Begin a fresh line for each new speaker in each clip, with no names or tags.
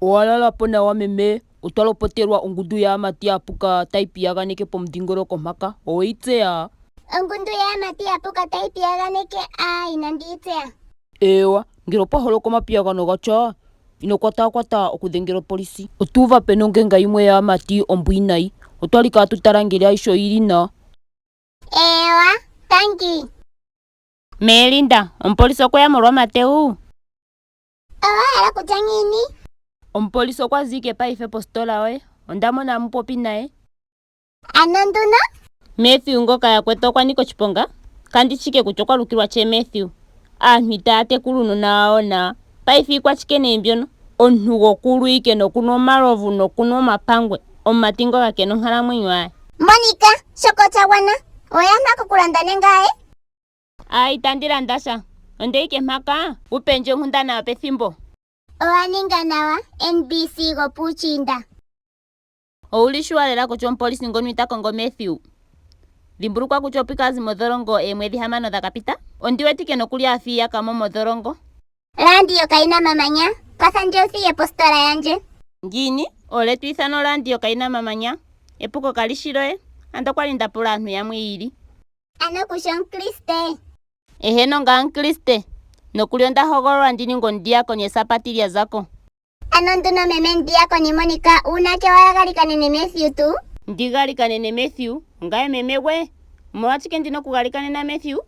Owa lala po nawa meme, otwa lopotelwa ongundu yaamati ya puka tayi piyaganeke pomudhingoloko mpaka. Oweyi tseya?
Ongundu yaamati ya puka tayi piyaganeke? Aa, inandi yi tseya.
Eewa, ngele opwa holoka omapiyagano ga tya, ino kwataakwata okudhengela opolisi. Otu uva pe na ongenga yimwe yaamati ombwiinayi. Otwa li kaatu tala ngele ayihe oyi li nawa.
Eewa, tangi.
Melinda, omupolisi okwe ya molwa Mateu?
Owa hala kutya ngiini?
Omupolisi okwa zi ike paife positola yoye. Onda mona amu popi naye.
Ano nduno?
Mathew ngoka yakwetu okwa nika oshiponga. Kandi shi ike kutya okwa lukilwa che Mathew. Aantu itaya tekula uunona wawo nawa. Paife iikwashike nee mbyono? Omuntu gokulwa ike nokunwa omalovu nokunwa omapangwe. Omumati ngoka ke na onkalamwenyo aye.
Monica, shoka osha gwana. Oweya mpaka okulanda nenge aaye?
A, itandi landa sha. Onde ike mpaka, wu pe ndje onkundana yopethimbo.
Owa ninga nawa, NBC gopuushiinda.
Owu li shuwa lela kutya omupolisi ngono ita kongo Mathew? Dhimbulukwa kutya opo ike a zi modholongo eemwedhi hamano dha ka pita. Ondi wetike nokuli a fa iyaka mo modholongo.
Orandio kayi na mamanya. Kwatha ndje wu thige po ositola yandje.
Ngiini? Olye to ithana orandio kayi na mamanya? Epuko kali shi lyoye. Ando okwa li nda pula aantu yamwe yi ili.
Ano ku shi Omukriste?
Eheno, ngame Omukriste. Nokuli onda hogololwa ndi ninge omudiakoni Esabati lya za ko.
Ano nduno meme Mudiakoni Monika, uunake wa galikanene Mathew tuu?
Ndi galikanene Mathew? Ongame meme gwe? Omolwashike ndi na okugalikanena Mathew?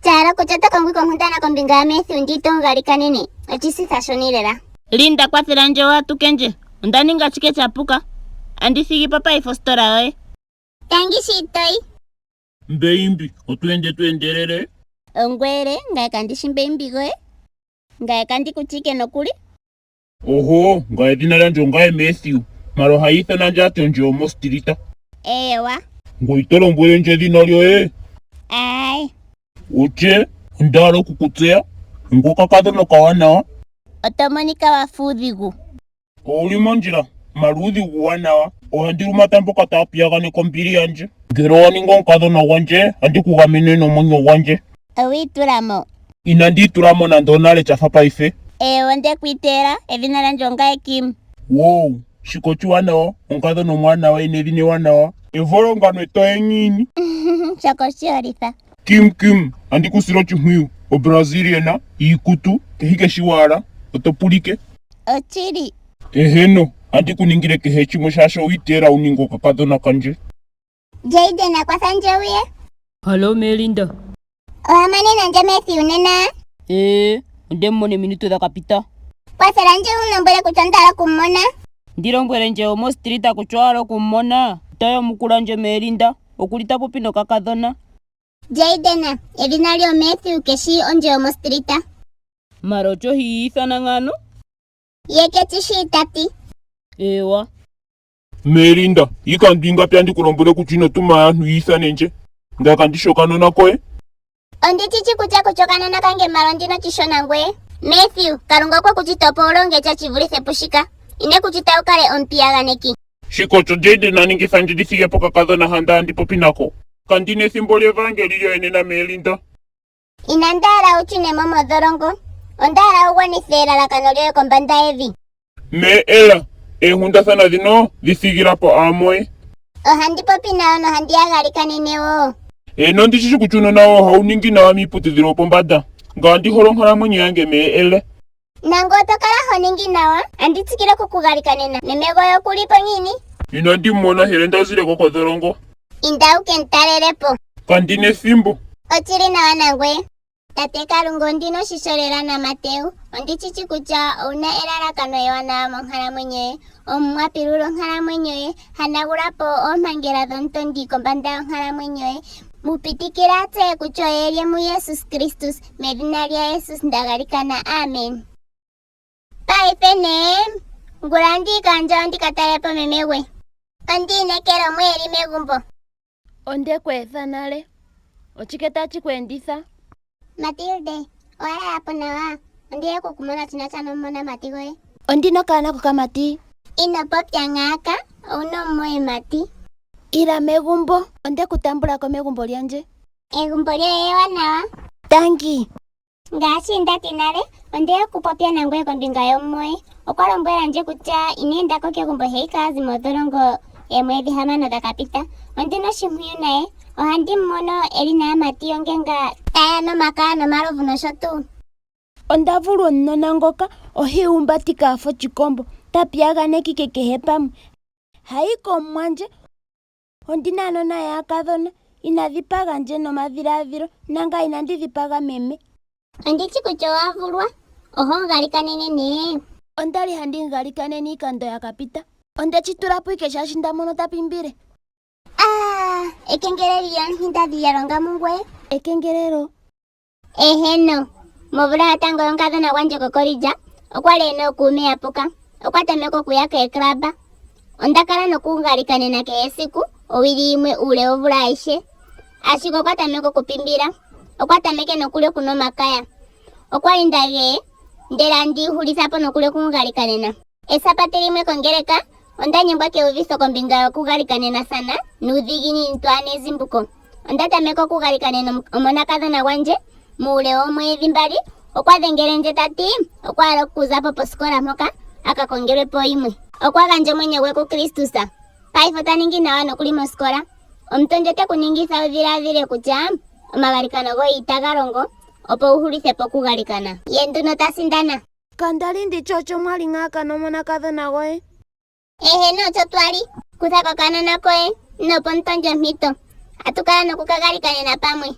Sha kutya oto kongo ike onkundana kombinga yaMathew ndi ito mu galikanene? Oshisitha shoni lela.
Linda, kwathela ndje waa tuke ndje. Onda ninga shike sha puka? Andi thigi po paife ositola yoye.
Tangi shi itoyi.
Mbeimbi, otu ende tu endelele.
Ongwele, ngaye kandi shi mbeimbi goye. Ngaye kandi ku chike nokuli.
Oho, ngaye edhina lyandje ongaye Mathew. Mala ohaya ithana ndje ati ondje yomostilita.
Eewa.
Ngoye ito lombwele ndje edhina lyoye?
Aye.
Otye, onda hala oku ku tseya. Ngoye okakadhona okawanawa.
Oto monika wa fa uudhigu.
Owu li mondjila, mala uudhigu uuwanawa. Ohandi lumata mboka taa piyaganeke ombili yandje. Ngele owa ningi omukadhona gwandje, andi ku gamene nomwenyo gwandje.
Owi itula mo?
Inandi itula mo nando onale sha fa paife.
Eewa, onde ku iteela. Edhina lyandje ongaye Kim.
Wow, shika oshiwanawa. Omukadhona omwaanawa e na edhina ewanawa. Evolongano etoye ngiini?
Shoka oshiholitha.
Kim Kim, andi ku sile oshimpwiyu. Obrazilian, iikutu, kehe ike shi wa hala. Oto pulike.
Ochili.
Eheno, andi ku ningile kehe shimwe shaashi owi iteela wu ninge okakadhona kandje.
Jayden, kwatha ndje wu ye.
Hallo Melinda.
Owa manena ndje Mathew nena?
Ee, onde mu mona eminute dha ka pita.
Kwathela ndje wu mu lombwele kutya onda hala oku mu mona.
Ndi lombwele ndje omostrita kutya owa hala oku mu mona? Ota yamukula ndje Melinda. Oku li ta popi nokakadhona.
Jayden, edhina lye oMathew keshi ondje yomostrita.
Mara ocho hi ithana ngano?
Ye ke shi ta ti.
Ewa.
Melinda, iikando ingapi andi ku lombwele kutya ino tuma aantu yi ithane ndje? Ngame kandi shi okanona koye.
Ondi shi shi kutya ku shi okanona kange mala ondi na oshisho nangweye. Mathew, Kalunga okwe ku shita opo wu longe sha shi vulithe pushika. Ine ku shita wu kale omupiyaganeki.
Shika osho Jayden a ningitha ndje ndi thige po okakadhona handa handi popi nako. Kandi na ethimbo lyevaangeli lyoye nena Melinda.
Inandi hala wu shune mo modholongo. Onda hala wu gwanithe elalakano lyoye kombanda yevi.
Me Ella, eenkundathana dhino dhi thigila po aamoye.
Ohandi popi nayo nohandi ya galikanene wo.
Eeno, ondi shi shi kutya uunona woye ohawu ningi nawa miiputudhilo yopombanda. Ngame ondi hole onkalamwenyo yange me Ella.
Nangoye oto kala ho ningi nawa. Andi tsikile oku ku galikanena. Meme goye oku li po ngiini?
Inandi mu mona hele nda zile ko kodholongo.
Inda wu ke mu talele po.
Kandi na ethimbo.
Ochi li nawa nangweye. Tate Kalunga, ondi na oshisho lela naMateu. Ondi shi shi kutya owu na elalakano ewanawa monkalamwenyo ye. Omuwa, pilula onkalamwenyo ye. Hanagula po oompangela dhomutondi kombanda yonkalamwenyo ye. Mu pitikila a tseye kutya oye lye muJesus Kristus. Medhina lyaJesus nda galikana, amen. Paife nee, ngula andi yi kaandjawo ndi ka talele po meme gwe. Ondi inekela omo e li megumbo.
Onde ku etha nale. Ochike tachi ku enditha?
Matilde, owa lala po nawa? Onde ya oku ku mona shi na sha nomonamati goye.
Ondi na okaana kokamati.
Ino popya ngaaka, owu na omumoyemati.
Ila megumbo. Onde ku tambula ko megumbo lyandje.
Egumbo lyoye ewanawa.
Tangi.
Ngaashi nda ti nale, Ondeya okupopya nangoye kombinga yomumoye. Okwa lombwela ndje kutya ina enda ko kegumbo he ika a zi modholongo eemwedhi hamano dha ka pita. Ondi na oshimpwiyu naye. Ohandi mu mono e li naamati yongenga taya nu omakaya nomalovu nosho tuu.
Onda vulwa omunona ngoka ohi ihumbatika a fa oshikombo, ta piyaganekike kehe pamwe. Hayi komumwandje. Ondi na aanona yaakadhona. Ina dhipaga ndje nomadhiladhilo, nangame inandi dhipaga meme.
Ondi shi kutya owa vulwa. Oho mu galikanene nee?
Onda li handi mu galikanene iikando ya ka pita. Onde shi tula po ike shaashi nda mono ta pimbile.
Ah, ekengelelo lyomuhindadhi lya longa mungoye.
Ekengelelo?
Eheno. Movula yotango yonkadhona gwandje kokolidja, okwa li e na ookuume ya puka. Okwa tameke okuya keeklaba. Onda kala noku mu galikanena kehe esiku, owili yimwe uule wovula ayihe. Ashike okwa tameke okupimbila. Okwa tameke nokuli okunwa omakaya. Okwa li nda geye, ndele andi hulitha po nokuli oku mu galikanena. Esabati limwe kongeleka, onda nyengwa keuvitho kombinga yokugalikanenasana nuudhiginini twaana ezimbuko. Onda tameke okugalikanena omonakadhona gwandje. Muule woomwedhi mbali, okwa dhengele ndje ta ti okwa hala okuza po posikola mpoka a ka kongelwe po yimwe. Okwa gandja omwenyo gwe kuKristus. Paife ota ningi nawa nokuli mosikola. Omutondi ote ku ningitha wu dhiladhile kutya omagalikano goye itaga longo, opo wu hulithe po okugalikana. Ye nduno ta sindana.
Kanda li ndi tshi otsho mwa li ngaaka nomonakadhona goye.
Eheno otsho twa li. Kutha ko okanona koye nopo omutondi ompito. Atu kala noku ka galikanena pamwe.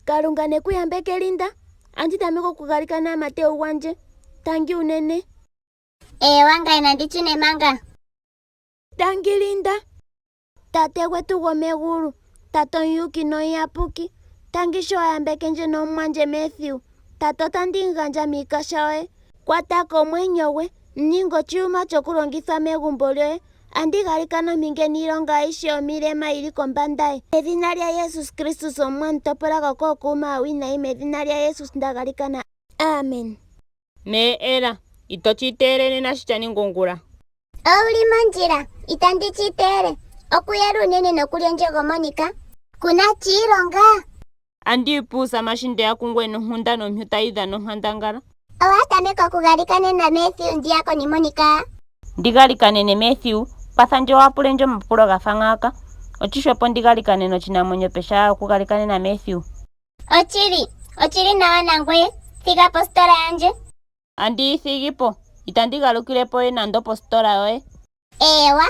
Kalunga ne ku yambeke Linda. Andi tameke okugalikana Mateu gwandje. Tangi unene.
Eewa ngaye nandi tshune manga.
Tangi Linda. Tate gwetu gwomegulu, Tate omuyuuki nomuyapuki, tangi sho wa yambeke ndje nomumwandje Matthew. Tate otandi mu gandja miikasha yoye. Kwata ko omwenyo gwe, mu ninga oshiyuma chokulongithwa megumbo lyoye. Andi galikana ompinge niilonga ayihe yomilema yi li kombanda ye. Medhina lyaJesus Kristus Omuwa, mu topola ko kookuume aawinayi, medhina lyaJesus nda galikana. Amen.
Me Ella, ito chi iteele nena shi cha ningwa ongula.
Ou li mondjila, itandi chi iteele. Okuyela unene nokuli ondjego Monica. Ku na chiilonga.
Andi ipe uusama shi nde ya kungoye nonkundana ompyu tayi dhana onkandangala.
Owa tameka okugalikanena Mathew Ndiakoni Monica?
Ndi galikanene Mathew, kwatha ndje waa pule ndje omapulo ga fa ngaaka. Otshihwepo ndi galikanene oshinamwenyo pesha okugalikanena Mathew.
Ochili, ochili nawa nangweye. Thiga po ositola yandje.
Andi yi thigi po. Itandi galukile po we nando positola yoye.
Eewa.